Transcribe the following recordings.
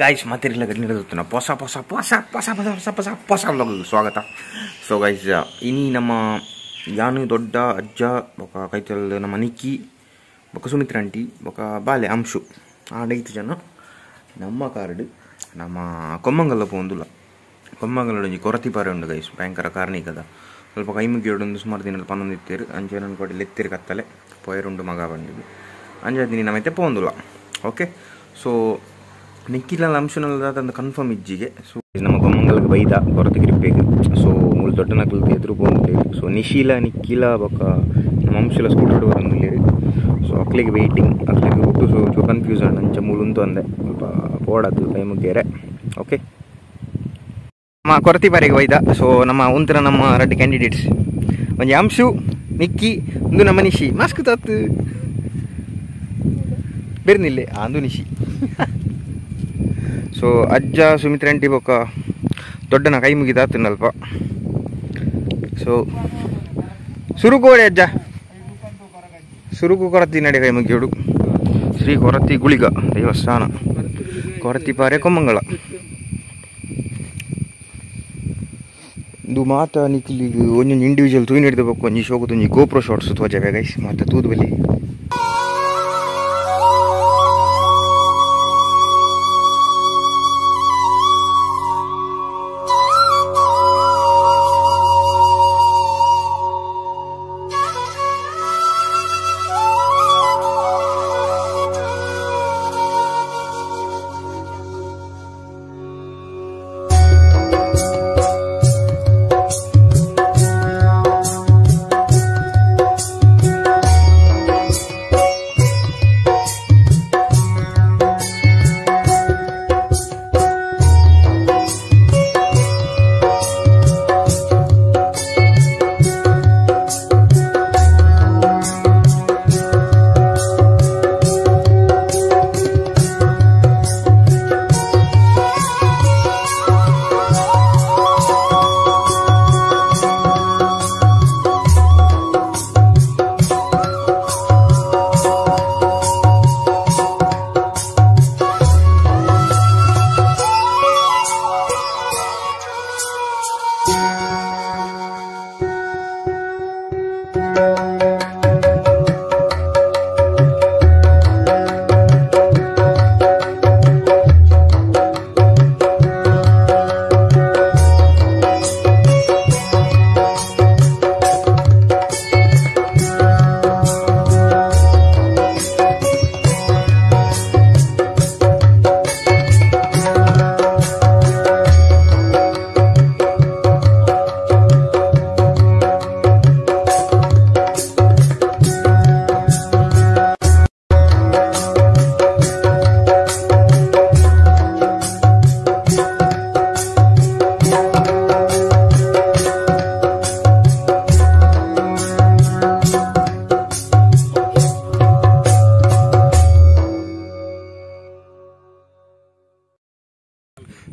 Guys ಮಾತಿರಲ್ಲ ಗಡಿನ ಹೊಸ ಹೊಸ ಹೊಸ ಹೊಸ ಹೊಸ ಹೊಸ ಹೊಸ ಹೊಸ ವ್ಲಾಗ್ ಸ್ವಾಗತ. ಸೊ ಗೈಸ್ ಇನಿ ನಮ್ಮ ಯಾನು ದೊಡ್ಡ ಅಜ್ಜ ಬೊಕ ಕೈತಲ್ ನಮ್ಮ ನಿಕ್ಕಿ ಬೊಕ ಸುಮಿತ್ರ ಆಂಟಿ ಬೊಕ ಬಾಲೆ ಅಂಶು ಆ ಐದು ಜನ ನಮ್ಮ ಕಾರ್ಡ್ ನಮ್ಮ ಕೊಮ್ಮಂಗಲ್ಲ ಪೋಂದುಲ್ಲ. ಕೊಮ್ಮಂಗಲ ಒಂಜಿ ಕೊರತಿ ಪಾರೆ ಉಂಡು ಗೈಸ್, ಭಯಂಕರ ಕಾರ್ಣಿಕದ ಸ್ವಲ್ಪ ಕೈ ಮುಗಿಯೋಡೊಂದು ಸುಮಾರು ದಿನ ಪನ್ನೊಂದು ಇತ್ತೇರು ಅಂಚೆ ನನ್ನ ಕೊಡಿ ಲೆತ್ತಿರು ಕತ್ತಲೆ ಪೋಯರುಂಡು ಮಗ ಬಂದಿದ್ದು ಅಂಚೆ ದಿನ ನಮ್ಮೈತೆ ಪೋಂದುಲ್ಲ. ಓಕೆ ಸೊ ನಿಕ್ಕಿಲ ಅಂಶನಲ್ಲ ಕನ್ಫರ್ಮ್ ಇಜ್ಜಿಗೆ. ಸೊ ನಮ್ಮ ಕೊಮ್ಮಂಗಲ್ಗೆ ಬೈದ ಕೊರತೆ ಗಿರಿಪೇಕು. ಸೊ ಮೂಲು ದೊಡ್ಡ ನಕಲು ಎದುರು ಪೋಂದಿಲ್ಲೇರು. ಸೊ ನಿಶೀಲ ನಿಕ್ಕಿಲ ಬೊಕ್ಕ ನಮ್ಮ ಅಂಶಲ ಸ್ಕೂಟರ್ ಬರೋದಿಲ್ಲೇರು. ಸೊ ಅಕ್ಲಿಗೆ ವೆಯ್ಟಿಂಗ್ ಅಕ್ಲಿಗೆ ಹುಟ್ಟು ಸೊ ಚೂರು ಕನ್ಫ್ಯೂಸ್ ಆಂಡ್ ಅಂಚ ಮೂಲುಂತು ಅಂದೆ ಸ್ವಲ್ಪ ಪೋಡದು ಕೈ ಮುಗ್ಗೇರೆ. ಓಕೆ ನಮ್ಮ ಕೊರತಿ ಬಾರಿಗೆ ಬೈದ. ಸೊ ನಮ್ಮ ಉಂತರ ನಮ್ಮ ರೆಡ್ಡಿ ಕ್ಯಾಂಡಿಡೇಟ್ಸ್ ಒಂಜಿ ಅಂಶು ನಿಕ್ಕಿ ಒಂದು ನಮ್ಮ ನಿಶಿ ಮಾಸ್ಕ್ ತಾತು ಬೆರ್ನಿಲ್ಲೆ ಅಂದು ನಿಶಿ. ಸೊ ಅಜ್ಜ ಸುಮಿತ್ರ ಆಂಟಿ ಬೊಕ್ಕ ದೊಡ್ಡನ ಕೈ ಮುಗಿದಾತನಲ್ಪ. ಸೊ ಸುರುಕೋಡೆ ಅಜ್ಜ ಸುರುಕು ಕೊರತಿ ನಡೆ ಕೈ ಮುಗಿಯೋಡು. ಶ್ರೀ ಕೊರತಿ ಗುಳಿಗ ದೇವಸ್ಥಾನ ಕೊರತಿಪಾರೆ ಕೊಮ್ಮಂಗಳ ಇದು ಮಾತ ನಿಕ್ಲಿಗ್ ಒಂಜೊಂಜಿ ಇಂಡಿವಿಜುವಲ್ ತೂಯಿನ ಹಿಡಿದ ಬೊಕ್ಕ ಒಂಜಿ ಶೋಕದ ಒಂಜಿ ಗೋಪ್ರೋ ಶಾಟ್ಸ್ ತೋಜವೆ ಗೈಸ್ ಮಾತ ತೂದು ಬಲಿ.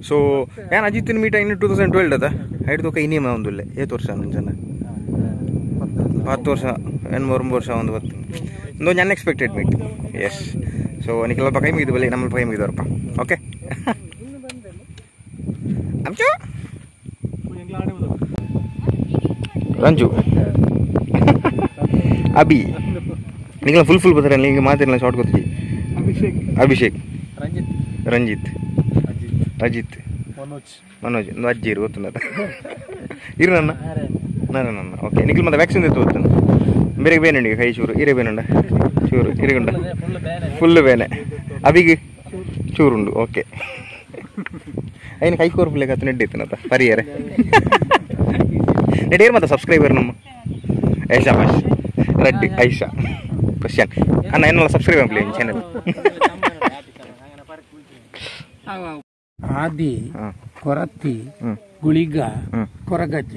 ಸೊ ನಾನು ಅಜಿತ್ನ ಮೀಟ್ ಇನ್ನು 2012 ಅದ ಐದು ಇನ್ನೇಮ ಒಂದುಲ್ಲೆ ಏತ್ ವರ್ಷ ಮುಂಚೆನ 10 ವರ್ಷ ಏನು 9 ವರ್ಷ ಒಂದು ಬತ್ತು ಒಂದು ಅನ್ಎಕ್ಸ್ಪೆಕ್ಟೆಡ್ ಮೀಟ್. ಎಸ್ ಸೊ ನಿಖಿಲಲ್ಪ ಕೈ ಮುಗಿದು ಬಲ್ಲಿ ನಮ್ಮಲ್ಪ ಕೈ ಮುಗಿದವರಪ್ಪ. ಓಕೆ ಅಂಚು ರಂಜು ಅಭಿ ನಿಖಿಲ ಫುಲ್ ಫುಲ್ ಬರ್ತಾರೆ ನಿಮಗೆ ಮಾತಿರಲ್ಲ ಶಾರ್ಟ್ ಗೊತ್ತಿ. ಅಭಿಷೇಕ್ ಅಭಿಷೇಕ್ ರಂಜಿತ್ ರಂಜಿತ್ ಅಜಿತ್ ಮನೋಜ್ ಮನೋಜ್ ಒಂದು ಅಜ್ಜಿ ಇರು ಗೊತ್ತುಂಡ ಇರು ನನ್ನ ನನ್ನ. ಓಕೆ ನಿಖಿಲ್ ಮತ್ತೆ ವ್ಯಾಕ್ಸಿನ್ ಎತ್ತು ಗೊತ್ತುಂಡು ಬೇರೆ ಬೇನುಂಡು ಕೈ ಚೂರು ಇರೆ ಬೇನುಂಡ ಚೂರು ಇರಿಗುಂಡ ಫುಲ್ ಬೇನೆ ಅಬಿಗೆ ಚೂರುಂಡು. ಓಕೆ ಐನು ಕೈ ಕೋರ್ಪುಲೆ ಕತ್ತು ನೆಡ್ಡಿತ್ತನತ ಪರಿಯರೆ ನೆಡೇರು ಮತ್ತೆ ಸಬ್ಸ್ಕ್ರೈಬರ್ ನಮ್ಮ ಐಷಾ ಬಾಷ್ ರೆಡ್ಡಿ ಐಷಾ ಕ್ವಶನ್ ಅಣ್ಣ ಏನಲ್ಲ ಸಬ್ಸ್ಕ್ರೈಬ್ ಆಗಲಿ ಚಾನೆಲ್. ಆದಿ ಕೊರತಿ ಗುಳಿಗ ಕೊರಗಜ್ಜ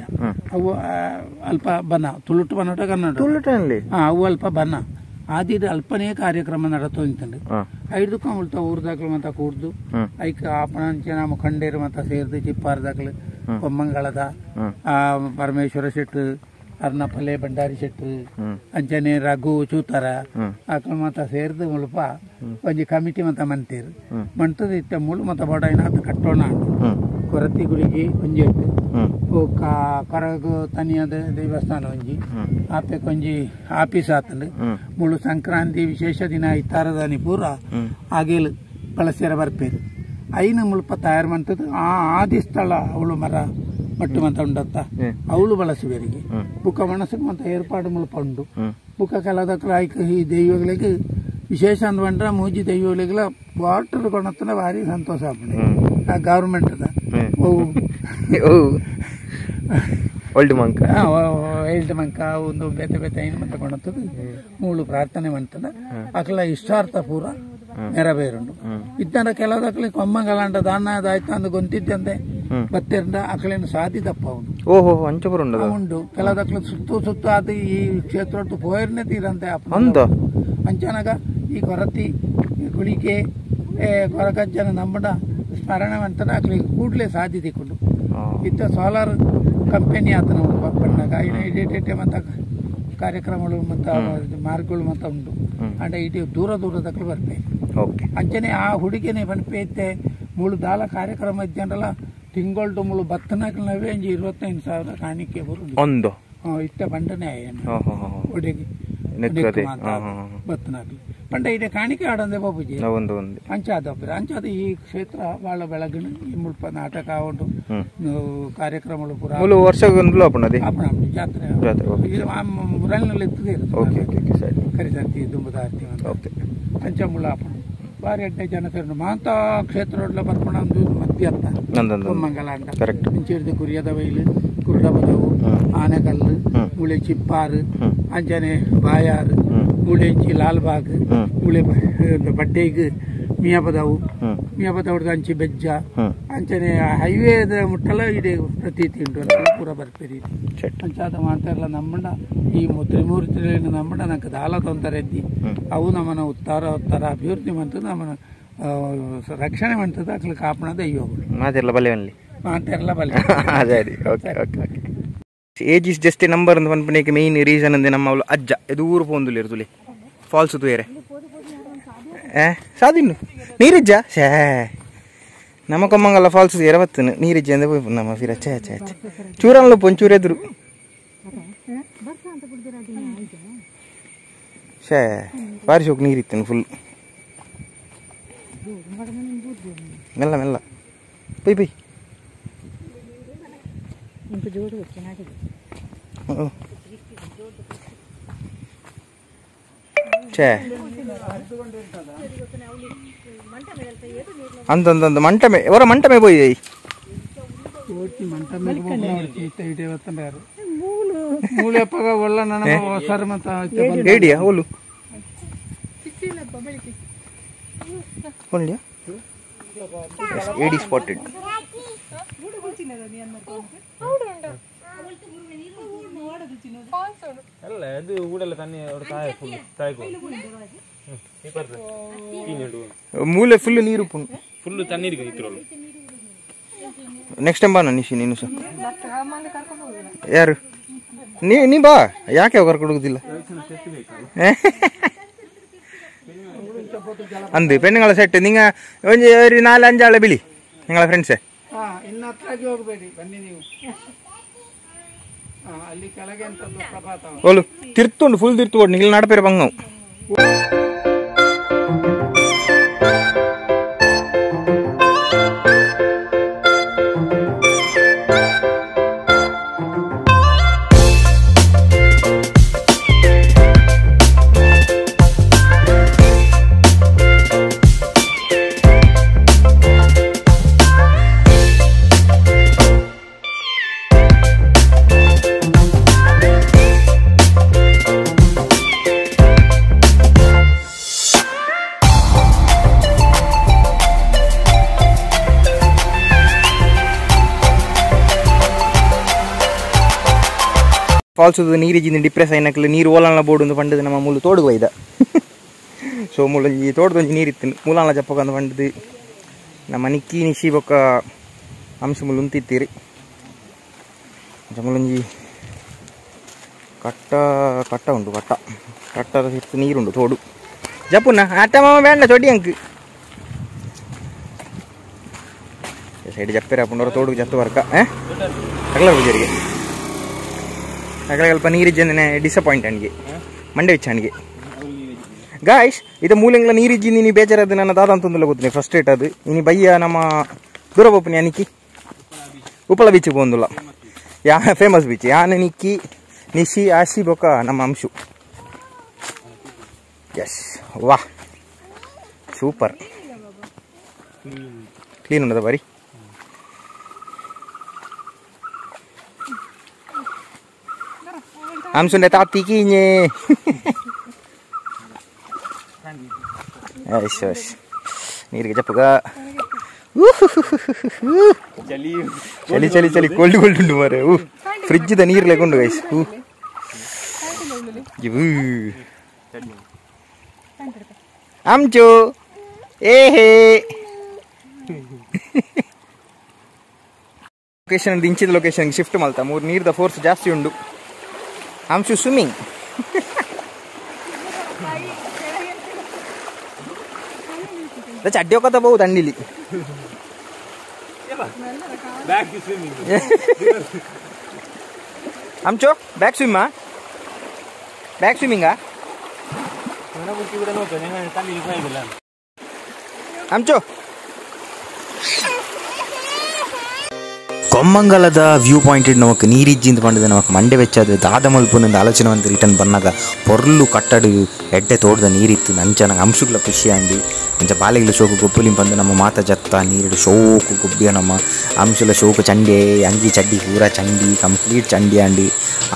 ಅವು ಅಲ್ಪ ಬನ ತುಳುಟು ಬನ್ನಟ ಕನ್ನಡ ಅವು ಅಲ್ಪ ಬನ ಆದಿದ ಅಲ್ಪನೇ ಕಾರ್ಯಕ್ರಮ ನಡತು ಇಂತಂಡು ಐದುಕ್ಕ ಉಳ್ತ ಊರ್ದಾಕ್ಲು ಮತ್ತ ಕೂಡ್ದು ಐಕ ಆಪಣಂಚೆ ನಮ್ಮ ಖಂಡೇರು ಮತ್ತ ಸೇರ್ದು ಚಿಪ್ಪಾರ್ದಾಕ್ಲು ಕೊಮ್ಮಂಗಳದ ಪರಮೇಶ್ವರ ಶೆಟ್ಟು ಅರ್ನಪಲ್ಲೆ ಭಂಡಾರಿ ಶೆಟ್ರು ಅಂಚನೆ ರಘು ಚೂತರ ಅಕಲ್ ಮಾತ ಸೇರ್ದು ಮುಲ್ಪ ಒಂಜಿ ಕಮಿಟಿ ಮತ ಮಂತೇರು ಮಂತದ ಇತ್ತ ಮುಳು ಮತ ಬೋಡಾಯಿನ ಅದು ಕಟ್ಟೋಣ ಕೊರತಿ ಗುಳಿಗೆ ಒಂಜಿ ಕರಗು ತನಿಯಾದ ದೇವಸ್ಥಾನ ಒಂಜಿ ಆಪೆಕ್ ಒಂಜಿ ಆಫೀಸ್ ಆತಂಡು ಮುಳು ಸಂಕ್ರಾಂತಿ ವಿಶೇಷ ದಿನ ಇತ್ತಾರದಾನಿ ಪೂರ ಆಗೇಲು ಬಳಸ್ಯಾರ ಬರ್ಪೇರು ಐನ ಮುಲ್ಪ ತಯಾರು ಮಂತದ್ದು ಆ ಆದಿ ಸ್ಥಳ ಅವಳು ಮರ ಮಟ್ಟು ಮಂತ ಉಂಡತ್ತ ಅವಳು ಬಳಸುವರಿಗೆ ಬುಕ್ಕ ಮನಸ್ಸಿಗೆ ಮಂತ ಏರ್ಪಾಡು ಮುಲ್ಪ ಉಂಡು ಬುಕ್ಕ ಕೆಲದಕ್ಕಲ ಐಕ್ ಈ ದೈವಗಳಿಗೆ ವಿಶೇಷ ಅಂದ್ಕೊಂಡ್ರೆ ಮೂಜಿ ದೈವಗಳಿಗೆಲ್ಲ ವಾಟರ್ ಕೊಣತ್ತನ ಭಾರಿ ಸಂತೋಷ ಆಗ್ತದೆ ಆ ಗೌರ್ಮೆಂಟ್ ಓಲ್ಡ್ ಮಂಕ ಓಲ್ಡ್ ಮಂಕ ಒಂದು ಬೇತೆ ಬೇತೆ ಐನು ಮಂತ ಕೊಣತ್ತದ ಮೂಳು ಪ್ರಾರ್ಥನೆ ಮಂತದ ಅಕಲ ಇಷ್ಟಾರ್ಥ ಪೂರ ನೆರವೇರುಂಡು ಇದ್ದಾರ ಕೆಲವದಕ್ಕಲಿ ಕೊಮ್ಮಂಗಲಾಂಡ ದಾನ ಅದಾಯ್ತು ಅಂದು ಗೊಂತಿದ್ದಂತೆ ಬತ್ತೆರಂಡ ಅಕಲೇನು ಸಾಧಿ ದಪ್ಪ ಉಂಡು ಓಹೋ ಅಂಚಪುರ ಉಂಡು ಉಂಡು ಕೆಲವದಕ್ಕಲು ಸುತ್ತು ಸುತ್ತು ಅದು ಈ ಕ್ಷೇತ್ರ ಪೋಯರ್ನೆ ತೀರಂತೆ ಅಂದ ಅಂಚನಗ ಈ ಕೊರತಿ ಗುಳಿಗೆ ಕೊರಗಜ್ಜನ ನಂಬಡ ಸ್ಮರಣೆ ಅಂತಾನೆ ಅಕಲಿಗೆ ಕೂಡಲೇ ಸಾಧಿ ತಿಕ್ಕೊಂಡು ಇತ್ತ ಸೋಲಾರ್ ಕಂಪೆನಿ ಆತನ ಬಣ್ಣಾಗ ಇಡೀ ಮತ್ತ ಕಾರ್ಯಕ್ರಮಗಳು ಮತ್ತು ಮಾರ್ಗಗಳು ಮತ್ತ ಉಂಟು ಅಂಡ ಇಡೀ ದೂರ ದೂರದಕ್ಕಲು ಬರ್ಪೆ ಅಂಚನೆ ಆ ಹುಡುಗಿನೇ ಪನ್ಪೆ ಇತ್ತೆ ಮುಳು ದಾಲ ಕಾರ್ಯಕ್ರಮ ಇದ್ದಂಡಲ್ಲ ತಿಂಗಳ್ದು ಮುಳು ಬತ್ತನಾಕಲ್ನವೇ ಒಂಜಿ 25,000 ಕಾಣಿಕೆ ಬರು ಒಂದು ಇತ್ತ ಬಂಡನೆ ಹುಡುಗಿ ಬತ್ತನಾಕ್ಲಿ ಪಂಡ ಇಡೀ ಕಾಣಿಕೆ ಆಡಂದೆ ಬಾಬುಜಿ ಅಂಚಾದ ಅಂಚಾದ ಈ ಕ್ಷೇತ್ರ ಬಹಳ ಬೆಳಗಿನ ಈ ಮುಲ್ಪ ನಾಟಕ ಉಂಟು ಕಾರ್ಯಕ್ರಮಗಳು ಪೂರ ವರ್ಷ ಜಾತ್ರೆ ಮುರಳಿನಲ್ಲಿ ಕರಿಸರ್ತಿ ದುಂಬದಾರ್ತಿ ಅಂಚ ಮುಳ್ಳ ಆಪಣ ಬಾರಿ ಎಡ್ಡೆ ಜನ ಸೇರಿ ಮಾಂತ ಕ್ಷೇತ್ರ ಬರ್ಪಣ ಅಂದು ಮಧ್ಯರ್ಥ ಮಂಗಲ ಅಂತ ಇಂಚಿಡ್ದು ಕುರಿಯದ ಬೈಲು ಕುರುಡಬದವು ಆನೆಕಲ್ಲು ಮುಳೆ ಚಿಪ್ಪಾರು ಅಂಚನೆ ಬಾಯಾರು ಮುಳೆಂಚಿ ಲಾಲ್ಬಾಗ್ ಮುಳೆ ಬಡ್ಡೆಗ್ ಮಿಯಾಪದವು ಮಿಯಾಪದವು ಅಂಚಿ ಬೆಜ್ಜ ಅಂಚನೆ ಹೈವೇ ಮುಟ್ಟಲ ಇಡೀ ಪ್ರತೀತಿ ಉಂಟು ಪೂರ ಬರ್ಪೇರಿ ಅಂಚಾದ ಮಾಡ್ತಾರಲ್ಲ ನಮ್ಮಣ್ಣ ಈ ತ್ರಿಮೂರ್ತಿ ನಮ್ಮಣ್ಣ ನಂಗೆ ದಾಲ ತೊಂದರೆ ಇದ್ದಿ ಅವು ನಮ್ಮನ್ನ ಉತ್ತರ ಉತ್ತರ ಅಭಿವೃದ್ಧಿ ಮಂತದ ನಮ್ಮನ್ನ ರಕ್ಷಣೆ ಮಂತದ ಅಕ್ಲ ಕಾಪಣದ ದೈವಗಳು ಮಾತೆಲ್ಲ ಬಲೆ ಮಾತೆಲ್ಲ ಬಲೆ ಸರಿ okay okay okay age is just a number ಅಂತ ಪನ್ಪುನೇಕೆ ಮೇನ್ ರೀಸನ್ ಅಂದ್ರೆ ನಮ್ಮ ಅವಳು ಅಜ್ಜ ಇದು ಊರು ಪೋಂದುಲೇರು ತುಲೆ ಫಾಲ್ಸ್ ತೂಯರೆ ಸಾದಿನ್ನು ನೀರಿಜ್ಜ ಛೇ ನಮ್ಮ ಕೊಮ್ಮಂಗಲ್ಲ ಫಾಲ್ಸ್ ಎರವತ್ತನು ನೀರಿಜ್ಜ ಅಂದ್ರೆ ಪೋಯಿ ನಮ್ಮ ಫಿರ ಛೇ ಛೇ ಛೇ ಚೂರನ್ಲು ಪೊಂಚೂರು ಎದುರು ಛೇ ಬಾರಿ ಶೋಕ್ ನೀರಿತ್ತನು ಫುಲ್ ಮೆಲ್ಲ ಮೆಲ್ಲ ಪೈ ಪೈ ಛೇ ಅಂತಂದ ಮಂಟಮೆ ಅವರ ಮಂಟಮೆ ಪೋಯಿ ಏಡಿಯಾ ಓಲು ಏಡಿ ಸ್ಪಾಟೆಡ್ ಮೂಲೆ ಫುಲ್ ನೀರು ಫುಲ್ ತಣ್ಣೀರು ನೆಕ್ಸ್ಟ್ ಟೈಮ್ ಬಾ ನಿಶಿ ನೀನು ಸಹ ಯಾರು ನೀ ಬಾ ಯಾಕೆ ಕರ್ಕೊಂಡು ಹೋಗುದಿಲ್ಲ ಅಂದು ಪೆಣ್ಣುಗಳ ಸೆಟ್ ನಿಂಗ ಒಂಜಿ ಒಂದು ನಾಲ್ ಅಂಜಾಳೆ ಬಿಳಿ ನಿಂಗಳ ಫ್ರೆಂಡ್ಸೇ ಓಲು ತಿರ್ತುಂಡು ಫುಲ್ ತಿರ್ತು ನಿಂಗೆ ನಡಪೇರು ಬಂಗವು ಫಾಲ್ಸ್ ನೀರಿಜಿಂದ ಡಿಪ್ರೆಸ್ అయినట్లు ನೀರು ಓಲನ್ಲ ಬೋರ್ಡ್ ಒಂದು ಪಂಡದು ನಮ್ಮ ಮೂಲು ತೋಡು ಒಯ್ದ ಸೊ ಮೂಲೊಂಜಿ ತೋಟದೊಂಜಿ ನೀರಿತ್ತು ಮೂಲಾನ್ಲ ಜಪ್ಪಕಂದು ಪಂಡದು ನಮ್ಮ ನಿಕ್ಕಿ ನಿಶಿ ಬೊಕ್ಕ ಅಂಶ ಮುಲು ಉಂತಿತ್ತೀರಿ ಅಂಚ ಮೂಲೊಂಜಿ ಕಟ್ಟ ಕಟ್ಟ ಉಂಟು ಕಟ್ಟ ಕಟ್ಟದ ಹಿತ್ತು ನೀರುಂಡು ತೋಡು ಜಪ್ಪುನ ಆಟ ಮಾಮ ಬೇಡ ಚೊಡಿ ಅಂಕ್ ಸೈಡ್ ಜಪ್ಪೇರ ಹಾಕೊಂಡು ತೋಡು ಜತ್ತು ವರ್ಕ ಅಗಲ ಪೂಜಾರಿಗೆ ಅಗಲ ಅಲ್ಪ ನೀರಿಜ್ಜಂದಿನ ಡಿಸಪಾಯಿಂಟ್ ಅಣಿಗೆ ಮಂಡೆ ವಿಚ್ಚ ಅಣಿಗೆ ಗಾಯ್ಸ್ ಇದು ಮೂಲೆಂಗ್ಲ ನೀರಿಜ್ಜಿ ನೀನು ಬೇಜಾರದು ನನ್ನ ದಾದ ಅಂತಂದಿಲ್ಲ ಗೊತ್ತಿನಿ ಫಸ್ಟ್ ಅದು ಇನಿ ಬಯ್ಯ ನಮ್ಮ ದೂರ ಬೋಪನಿ ಅನಿಕಿ ಉಪ್ಪಳ ಬೀಚಿಗೆ ಬಂದಿಲ್ಲ yeah famous beach ಯಾನ ನಿಕ್ಕಿ ನಿಶಿ ಆಶಿ ಬೊಕ ನಮ್ಮ ಅಂಶು ಎಸ್ ವಾ ಸೂಪರ್ ಕ್ಲೀನ್ ಉಂಟದ ಬಾರಿ ಅಂಶುಂಡೆ ತಾತಿಕೀഞ്ഞೆ ಎಸ್ ಎಸ್ ನೀರಿಗೆ ಜಪ್ಪುಗ ಚಳಿ ಚಳಿ ಚಳಿ ಕೋಲ್ಡ್ ಕೋಲ್ಡ್ ಉಂಟು ಮಾರೆ ಫ್ರಿಜ್ದ ನೀರು ಲೆಕೊಂಡು ಗೈಸ್ ಅಂಚು ಏ ಹೇ ಲೊಕೇಶನ್ ಇಂಚಿದ ಲೊಕೇಶನ್ ಶಿಫ್ಟ್ ಮಲ್ತ ಮೂರು ನೀರ್ದ ಫೋರ್ಸ್ ಜಾಸ್ತಿ ಉಂಡು ಅಂಶು ಸ್ವಿಮ್ಮಿಂಗ್ ಚಡ್ಡಿ ಹೋಗತ್ತ ಬಹುದು ಅಂಡಿಲಿ ಅಂಚು ಬ್ಯಾಕ್ ಸ್ವಿಮ್ಮಾ ಬ್ಯಾಕ್ ಸ್ವಿಮ್ಮಿಂಗಾ ಅಂಚು ಕೊಮ್ಮಂಗಲದ ವ್ಯೂ ಪಾಯಿಂಟ್ ನಮಕ್ ನೀರಿಜ್ಜಿಂದ ಪಂಡದ ನಮಕ್ ಮಂಡೆ ವೆಚ್ಚಾದ ದಾದ ಮಲ್ಪುನಂದು ಆಲೋಚನೆ ಒಂದು ರಿಟರ್ನ್ ಬನ್ನಾಗ ಪೊರ್ಲು ಕಟ್ಟಡು ಎಡ್ಡೆ ತೋಟದ ನೀರಿತ್ತು ನಂಚ ನಂಗೆ ಅಂಶುಗ್ಲ ಖುಷಿ ಅಂಡಿ ಅಂಚ ಬಾಲೆಗ್ಲ ಶೋಕು ಗೊಬ್ಬುಲಿಂ ಬಂದು ನಮ್ಮ ಮಾತ ಜತ್ತ ನೀರು ಶೋಕು ಗೊಬ್ಬಿಯ ನಮ್ಮ ಅಂಶುಲ ಶೋಕು ಚಂಡೆ ಅಂಗಿ ಚಡ್ಡಿ ಪೂರ ಚಂಡಿ ಕಂಪ್ಲೀಟ್ ಚಂಡಿ ಅಂಡಿ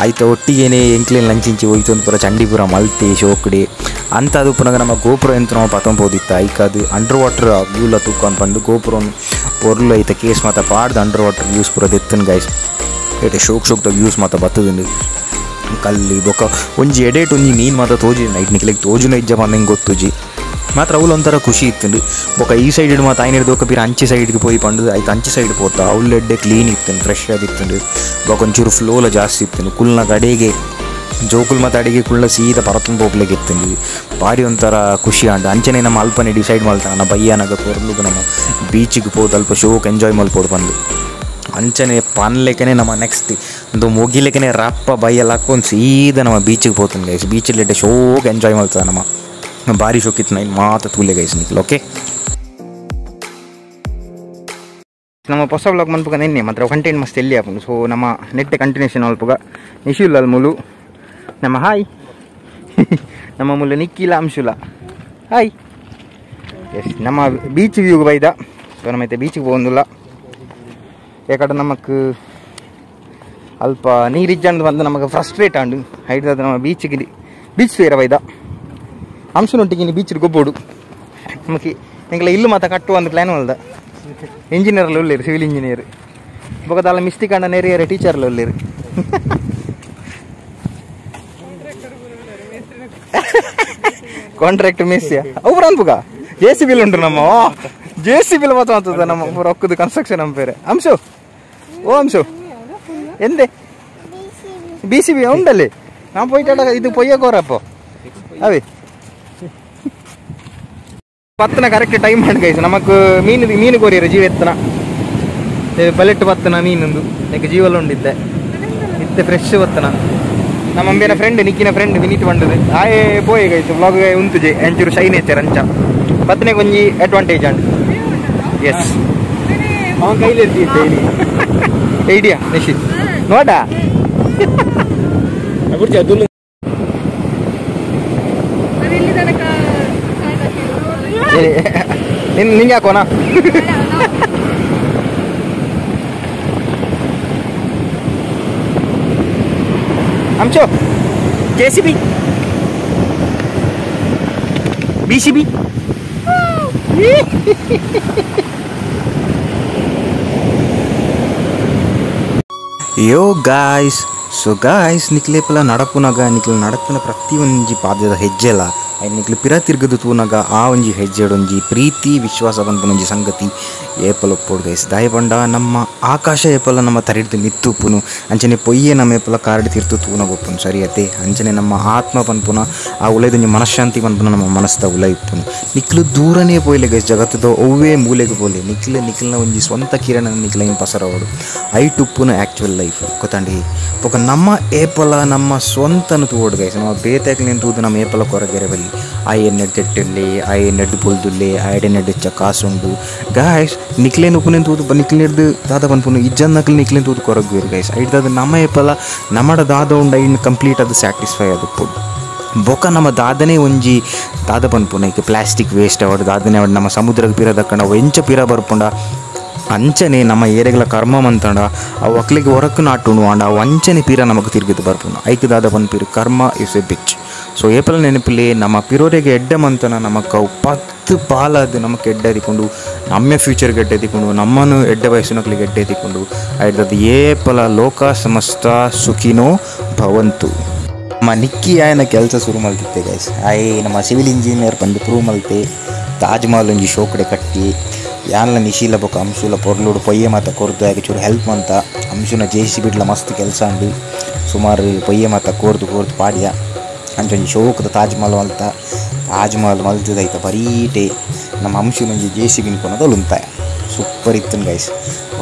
ಆಯ್ತು ಒಟ್ಟಿಗೇನೆ ಎಂಕ್ಲೇನು ಲಂಚಿಂಚಿ ಹೋಯ್ತು ಅಂತ ಪೂರ ಚಂಡಿ ಪೂರ ಮಲ್ತಿ ಶೋಕುಡಿ ಅಂತ ಅದು ಪುನಗ ನಮ್ಮ ಗೋಪುರ ಎಂತ ನಾವು ಪತ್ತೊಂಬೋದಿತ್ತು ಐಕದು ಅಂಡರ್ ವಾಟರ್ ವ್ಯೂಲ ತೂಕ ಅಂದ್ಕೊಂಡು ಗೋಪುರ ಪೊರ್ಲು ಐತ ಕೇಸ್ ಮಾತ ಪಾಡ್ದು under water views ಪೂರ ದೆತ್ತನ್ ಗೈಸ್ ಏಟೆ ಶೋಕ್ ಶೋಕ್ದ ವ್ಯೂಸ್ ಮಾತ ಬತ್ತದಂಡು ಕಲ್ಲು ಬೊಕ್ಕ ಒಂಜಿ ಎಡೇಟ್ ಒಂಜಿ ಮೀನು ಮಾತ ತೋಜಿ ನೈಟ್ ನಿಕ್ಲೆಗ್ ತೋಜುನ ಇಜ್ಜ ಪಂದ್ ಗೊತ್ತುಜಿ ಮಾತ್ರ ಅವ್ಲು ಒಂಥರ ಖುಷಿ ಇತ್ತು ಬೊಕ್ಕ ಈ ಸೈಡ್ ಮಾತ ಐನ ದೊಕ್ಕ ಪಿರ ಅಂಚೆ ಸೈಡ್ಗೆ ಪೋಯಿ ಪಂಡು ಐತ ಅಂಚೆ ಸೈಡ್ ಪೋತ ಅವ್ಲು ಎಡ್ಡೆ ಕ್ಲೀನ್ ಇತ್ತು ಫ್ರೆಶ್ ಆಗಿತ್ತು ಬೊಕ್ಕ ಒಂಚೂರು ಫ್ಲೋಲ ಜಾಸ್ತಿ ಇತ್ತು ಕುಲ್ನ ಕಡೆಗೆ ಜೋಕುಲ್ ಮತ್ತು ಅಡಿಗೆ ಕುಳ್ಳ ಸೀದಾ ಪರತನ ಪೋಪ್ಲೆಗೆ ಇತ್ತು ಭಾರಿ ಒಂಥರ ಖುಷಿ ಅಂಡ್ ಅಂಚನೆ ನಮ್ಮ ಅಲ್ಪನೆ ಡಿಸೈಡ್ ಮಲ್ತ ನಮ್ಮ ಬಯ್ಯನಾಗ ಕೊರ್ಲುಗು ನಮ್ಮ ಬೀಚಿಗೆ ಪೋದು ಅಲ್ಪ ಶೋಕ್ ಎಂಜಾಯ್ ಮಲ್ಪೋಡು ಬಂದು ಅಂಚನೆ ಪನ್ಲೆಕ್ಕನೆ ನಮ್ಮ ನೆಕ್ಸ್ಟ್ ಒಂದು ಮುಗಿಲೆಕ್ಕನೆ ರಪ್ಪ ಬೈಯಲ್ಲ ಹಾಕೊಂಡು ಸೀದಾ ನಮ್ಮ ಬೀಚಿಗೆ ಪೋತಾನೆ ಗೈಸ್ ಬೀಚಲ್ಲಿ ಎಡ್ಡೆ ಶೋಕ್ ಎಂಜಾಯ್ ಮಲ್ತದ ನಮ್ಮ ಭಾರಿ ಶೋಕಿತ್ತು ನೈನ್ ಮಾತು ತೂಲೆ ಗೈಸ್ ನಿಖಿಲ್ ಓಕೆ ನಮ್ಮ ಹೊಸ ಬ್ಲಾಗ್ ಮನ್ಪುಗ ನಿನ್ನೆ ಮಾತ್ರ ಕಂಟೆಂಟ್ ಮಸ್ತ್ ಎಲ್ಲಿ ಹಾಕೊಂಡು ಸೊ ನಮ್ಮ ನೆಟ್ ಕಂಟಿನ್ಯೂಷನ್ ಅಲ್ಪುಗ ನಿಶುಲ್ಲ ಮುಲು ನಮ್ಮ ಹಾಯ್ ನಮ್ಮ ಮುಲ್ಲ ನಿಕ್ಕಿಲ ಅಂಶುಲ ಹಾಯ್ ಎಸ್ ನಮ್ಮ ಬೀಚ್ ವ್ಯೂಗೆ ಬೈದ ಸೊ ನಮ್ಮೈತೆ ಬೀಚಿಗೆ ಹೋಗಂದಿಲ್ಲ ಯಾಕಂದ್ರೆ ನಮಕ್ ಅಲ್ಪ ನೀರಿಜ್ಜಂದು ಬಂದು ನಮಗೆ ಫ್ರಸ್ಟ್ರೇಟ್ ಆಂಡು ಹೈಡ್ದ ನಮ್ಮ ಬೀಚಿಗೆ ಬೀಚ್ ಸೇರ ಬೈದ ಅಂಶನೊಟ್ಟಿಗೆ ಬೀಚಿಗೆ ಗೊಬ್ಬೋಡು ನಮಗೆ ಎಂಗಲ ಇಲ್ಲು ಮಾತ ಕಟ್ಟುವ ಒಂದು ಪ್ಲ್ಯಾನ್ ಅಲ್ದ ಇಂಜಿನಿಯರ್లు ಉಳ್ಳೇರು ಸಿವಿಲ್ ಇಂಜಿನಿಯರ್ ಬೊಕದಾಲ ಮಿಸ್ಟಿಕ್ ಅಣ್ಣ ನೇರಿಯರ ಟೀಚರ್లు ಉಳ್ಳೇರು ಕಾಂಟ್ರಾಕ್ಟ್ ಮಿಸ್ ಅವ್ರು ಅನ್ಪುಗ J C bill ಉಂಟು ನಮ್ಮ J C bill ಮಾತ್ರ ಅಂತದ ನಮ್ಮ ರೊಕ್ಕದ ಕನ್ಸ್ಟ್ರಕ್ಷನ್ ನಮ್ಮ ಬೇರೆ ಅಂಶು ಓ ಅಂಶು ಎಂದೆ B C B ಉಂಡಲ್ಲಿ ನಾ ಪೋಯ್ಟಾಡ ಇದು ಪೊಯ್ಯಕೋರಪ್ಪ ಅವೇ ಪತ್ತನ ಕರೆಕ್ಟ್ ಟೈಮ್ ಮಾಡಿ ಗೈಸ್ ನಮಕ್ ಮೀನು ಮೀನು ಕೋರಿಯರು ಜೀವ ಎತ್ತನ ಬಲೆಟ್ ಪತ್ತನ ಮೀನೊಂದು ಯಾಕೆ ಜೀವಲ್ಲ ಉಂಡಿದ್ದೆ ಇತ್ತೆ ಫ್ರೆಶ್ ಬತ್ತನ ನಮ್ಮ ಅಂಬಿನ ಫ್ರೆಂಡ್ ನಿಕ್ಕಿನ ಫ್ರೆಂಡ್ ವಿನೀತ್ ಬಂಡದು ಆಯೇ ಪೋಯೆ ಗೈಸ್ ವ್ಲಾಗ್ ಉಂತುಜೆ ಅಂಚೂರು ಶೈ ನೇಚರ್ ಅಂಚ ಪತ್ತನೆ ಕೊಂಜಿ advantage and S ಅವನ ಕೈಲಿ ಐಡಿಯಾ ನಿಶಿ ನೋಡಾ ನಿಂಗೆ ಹಾಕೋಣ Anshu J C B B C B yo guys so guys ನಿಕ್ಲೇಪಲ ನಡಪುನಾಗ ನಿಕ್ಲು ನಡಪುನ ಪ್ರತಿ ಒಂಜಿ ಪಾದದ ಹೆಜ್ಜೆಲ ಐನ್ ನಿಕ್ಲು ಪಿರ ತಿರ್ಗದು ತೂನಾಗ ಆ ಒಂಜಿ ಹೆಜ್ಜೆಡೊಂಜಿ ಪ್ರೀತಿ ವಿಶ್ವಾಸ ಪನ್ಪುನ ಒಂಜಿ ಸಂಗತಿ ಏಪಲ ಉಪ್ಪೊಡು ಗೈಸ್. ದಾಯ ಪಂಡ ನಮ್ಮ ಆಕಾಶ ಏಪಲ ನಮ್ಮ ತರಿಡ್ದು ಮಿತ್ತು ಉಪ್ಪುನು ಅಂಚನೆ ಪೊಯ್ಯೆ ನಮ್ಮ ಏಪಲ ಕಾರಡ್ ತಿರ್ತು ತೂನ ಗೊಪ್ಪುನು ಸರಿ ಅತ್ತೆ. ಅಂಚನೆ ನಮ್ಮ ಆತ್ಮ ಪನ್ಪುನ ಆ ಉಲೈದೊಂಜಿ ಮನಃಶಾಂತಿ ಪನ್ಪುನ ನಮ್ಮ ಮನಸ್ದ ಉಲೈ ಉಪ್ಪುನು. ನಿಕ್ಲು ದೂರನೇ ಪೋಯ್ಲೆ ಗೈಸ್, ಜಗತ್ತದ ಒವ್ವೇ ಮೂಲೆಗೆ ಪೋಲೆ ನಿಕ್ಲು ನಿಕ್ಲ್ನ ಒಂಜಿ ಸ್ವಂತ ಕಿರಣ ನಿಕ್ಲೈನ್ ಪಸರವಡು ಐಟ್ ಉಪ್ಪುನ ಆ್ಯಕ್ಚುಯಲ್ ಲೈಫ್ ಗೊತ್ತಾಂಡಿ. ಬೊಕ ನಮ್ಮ ಏಪಲ ನಮ್ಮ ಸ್ವಂತನು ತೂವೊಡು ಗೈಸ್. ನಮ್ಮ ಬೇತೆಕ್ಲೆನ್ ತೂದು ನಮ್ಮ ಏಪಲ ಕೊರಗೆರೆ ಬಲ್ಲಿ ಆಯೆ ನೆಡ್ ತೆಟ್ಟಿಲ್ಲೆ ಆಯೆ ನೆಡ್ ಪೊಲ್ದುಲ್ಲೆ ಆಯಡೆ ನೆಡ್ ಹೆಚ್ಚ ಕಾಸುಂಡು ಗಾಯ್ಸ್. ನಿಕ್ಲೇನ್ ಉಪ್ಪುನೇನು ತೂದು ನಿಕ್ಲೆಡ್ದು ದಾದ ಪನ್ಪುನು ಇಜ್ಜನ್ನಕ್ಲು ನಿಕ್ಲೇನ್ ತೂದು ಕೊರಗುವೆರ್ ಗೈಸ್. ಐಡ್ದಾದ ನಮ್ಮ ಏಪಲ ನಮ್ಮಡ ದಾದ ಉಂಡು ಐನ್ ಕಂಪ್ಲೀಟ್ ಅದು ಸ್ಯಾಟಿಸ್ಫೈ ಆದುಪ್ಪೊಡು. ಬೊಕ ನಮ್ಮ ದಾದನೆ ಒಂಜಿ ದಾದ ಪನ್ಪುನ ಈಗ ಪ್ಲಾಸ್ಟಿಕ್ ವೇಸ್ಟ್ ಅವಡು ದಾದನೆ ಅವಡು ನಮ್ಮ ಸಮುದ್ರಕ್ಕೆ ಪಿರ ದಕ್ಕಂಡ ಅವು ಎಂಚ ಪಿರ ಬರ್ಪುಂಡ ಅಂಚನೆ ನಮ್ಮ ಏರೆಗಳ ಕರ್ಮ ಮಂತಂಡ ಅವು ಅಕ್ಲಿಗೆ ಹೊರಕ್ಕೆ ನಾಟುಣು ಅಂಡ ಅವು ಅಂಚನೆ ಪಿರ ನಮಗೆ ತಿರುಗಿದು ಬರ್ಪುಂಡು. ಐಕ್ ದಾದ ಪನ್ಪಿರು ಕರ್ಮ is A bitch. So ಏಪಲ ನೆನಪಿಲೆ ನಮ್ಮ ಪಿರೋರಿಗೆ ಎಡ್ಡೆ ಮಂತನ ನಮಕ್ ಅವು ಪತ್ತು ಪಾಲಾದ ನಮಕ್ ಎಡ್ಡೆ ಎತ್ತಿಕೊಂಡು ನಮ್ಮ ಫ್ಯೂಚರ್ಗೆ ಎಡ್ಡೆ ಎತ್ತಿಕೊಂಡು ನಮ್ಮನ್ನು ಎಡ್ಡೆ ವಯಸ್ಸಿನಕ್ಲಿಗೆ ಎಡ್ಡೆ ಎತ್ತಿಕೊಂಡು ಐಡ್ದದ್ದು ಏಪಲ ಲೋಕ ಸಮಸ್ತ ಸುಖಿನೋ ಭವಂತು. ನಮ್ಮ ನಿಕ್ಕಿ ಆಯನ ಕೆಲಸ ಶುರು ಮಲ್ತಿತ್ತೆ ಗೈಸ್. ಆಯ್ ನಮ್ಮ ಸಿವಿಲ್ ಇಂಜಿನಿಯರ್ ಬಂದು ಪ್ರೂವ್ ಮಲ್ತೆ ತಾಜ್ ಮಹಲ್ ಒಂಜಿ ಶೋಕಡೆ ಕಟ್ಟಿ ಯಾನ್ಲ ನಿಶೀಲ ಬೊಕ ಅಂಶುಲ ಪೊರ್ಲುಡು ಪೊಯ್ಯೆ ಮಾತ ಕೊರ್ದು ಆಗ ಚೂರು ಹೆಲ್ಪ್ ಅಂತ ಅಂಶುನ ಜೆ ಸಿ ಬಿಡ್ಲ ಮಸ್ತ್ ಕೆಲಸ ಅಂಡು ಸುಮಾರು ಪೊಯ್ಯೆ ಮಾತ ಕೋರ್ದು ಕೋರ್ದು ಪಾಡ್ಯ ಅಂಚೊಂಜಿ ಶೋಕದ ತಾಜ್ ಮಹಲ್ ಮಲ್ತ ತಾಜ್ ಮಹಲ್ ಮಲ್ತದೈತ ಬರೀಟೆ ನಮ್ಮ ಅಂಶುನೊಂಜಿ ಜೆ ಸಿ ಬಿನ್ ಕೊನದ ಉಂತಾಯ ಸೂಪರ್ ಇತ್ತು guys.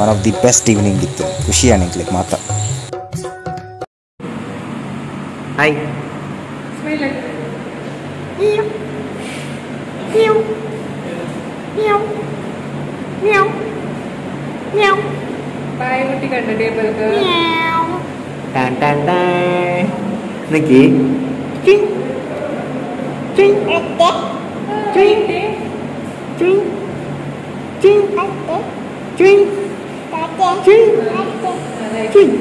One of the best evening ಇತ್ತು. ಖುಷಿ ಆಣಿಕ್ಲಿಕ್ಕೆ ಮಾತ. ಹಾಯ್ ಬಾಯಿ ಮುಟ್ಟಿ ಕಂಡ table tan tan tan Nikki Ching Ching Ching Ching Ching Ching Ching Ching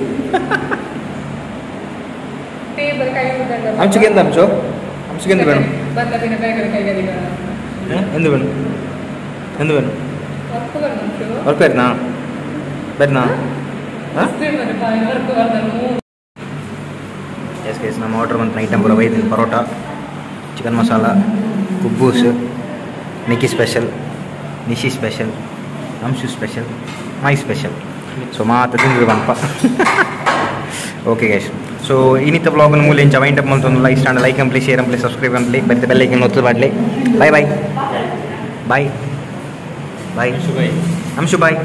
table ಕೈ ಮುಟ್ಟಂಡ. ಅಂಶುಗೆ ಎಂತ ಅಂಶು ಅಂಶುಗೆ എന്ത് വേണം? ಬಂದ പിന്നെ ಬೇಗನೆ ಕೈಗದಿಗ എന്ത് വേണം എന്ത് വേണം? ವರ್ಕ್ ಬರ್ನು വർക്ക് വരുന്നാ വരുന്നാ? ವರ್ಕ್ ಬರ್ದನು. ಎಸ್ ಗೈಸ್, ನಮ್ಮ ಆರ್ಡರ್ ಬಂತು ಐಟಮ್ ಪೂರ ಬೈದಿನಿ. ಪರೋಟ, ಚಿಕನ್ ಮಸಾಲ, ಕುಬ್ಬೂಸ್, Nikki special, Nishi special, Amshu special, my special. So ಮಾತ ತಿಂದು ಬಂದಪ್ಪ. ಓಕೆ ಗೈಸ್, ಸೊ ಇನ್ನಿತ ಬ್ಲಾಗ್ ಮೂಲೆ ಇಂಚ ವೈಂಡ್ ಅಪ್ ಮಂತೊಂದು ಲೈಕ್ ಸ್ಟಾಂಡ್ ಲೈಕ್ ಅಂಪ್ಲಿ ಶೇರ್ ಅಂಪ್ಲಿ ಸಬ್ಸ್ಕ್ರೈಬ್ ಅಂಪ್ಲಿ ಬತ್ತೆ ಬೆಲ್ ಐಕನ್ ಒತ್ತು ಬಾಡ್ಲಿ. Bye bye bye bye Anshu bye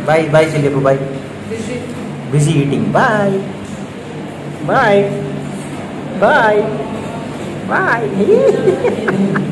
bye bye ಚಿಲ್ಲಿಪ್ಪು bye. Busy eating. Bye bye bye bye.